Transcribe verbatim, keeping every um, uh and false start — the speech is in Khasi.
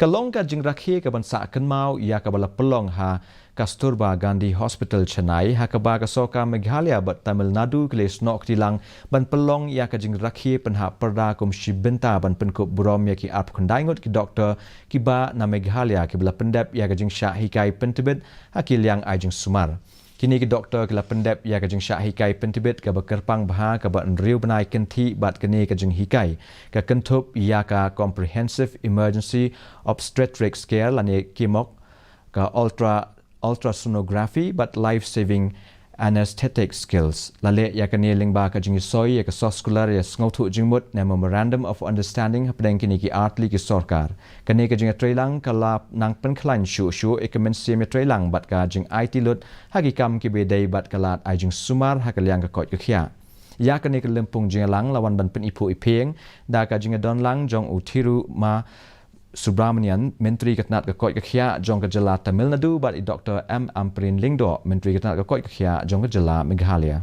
Ka long ka jingrakhe ka ban sah kynmaw ïa kaba la pynlong ha Kasturba Gandhi Hospital Chennai, ha kaba ka sorkar Meghalaya bad Tamil Nadu ki la snoh kti lang ban pynlong ïa ka jingrakhe pynhap pyrda kum shi bynta ban pynkup burom ïa ki arphew khyndai ngut ki doktor kiba na Meghalaya kiba la pyndep ïa ka jingshah hikai pyntbit ha ki liang ai jingsumar. Kine ki doktor ki la pyndep ïa ka jingshah hikai pyntbit kaba kyrpang bha kaba hynriew bnai kynthih bad kane ka jinghikai ka kynthup ïa ka Comprehensive Emergency Obstetrics Care lane CHEMOC, ka ultra ultrasonography bad life saving anesthetic skills. La leh ïa kane lyngba ka jingïasoi ïa ka soskular ïa sngewthuh jingmut ne Memorandum of Understanding hapdeng kine ki artylli ki sorkar. Kane ka jingïatreilang ka la nang pynkhlaiñ shuh shuh ïa ka mynsiem ïatreilang bad ka jingaiti lut ha ki kam kiba ïadei bad ka lad ai jingsumar ha ka liang ka koit ka khiah. Ïa kane ka lympung jingïalang la wan ban pyniphuh iphieng da ka jingïadonlang jong u Thirumal Subramanian, Myntri ka tnat ka koit ka khiah jong ka jylla Tamil Nadu bad i Doktor M Ampareen Lyngdoh, Myntri ka tnat ka koit ka khiah jong ka jylla Meghalaya.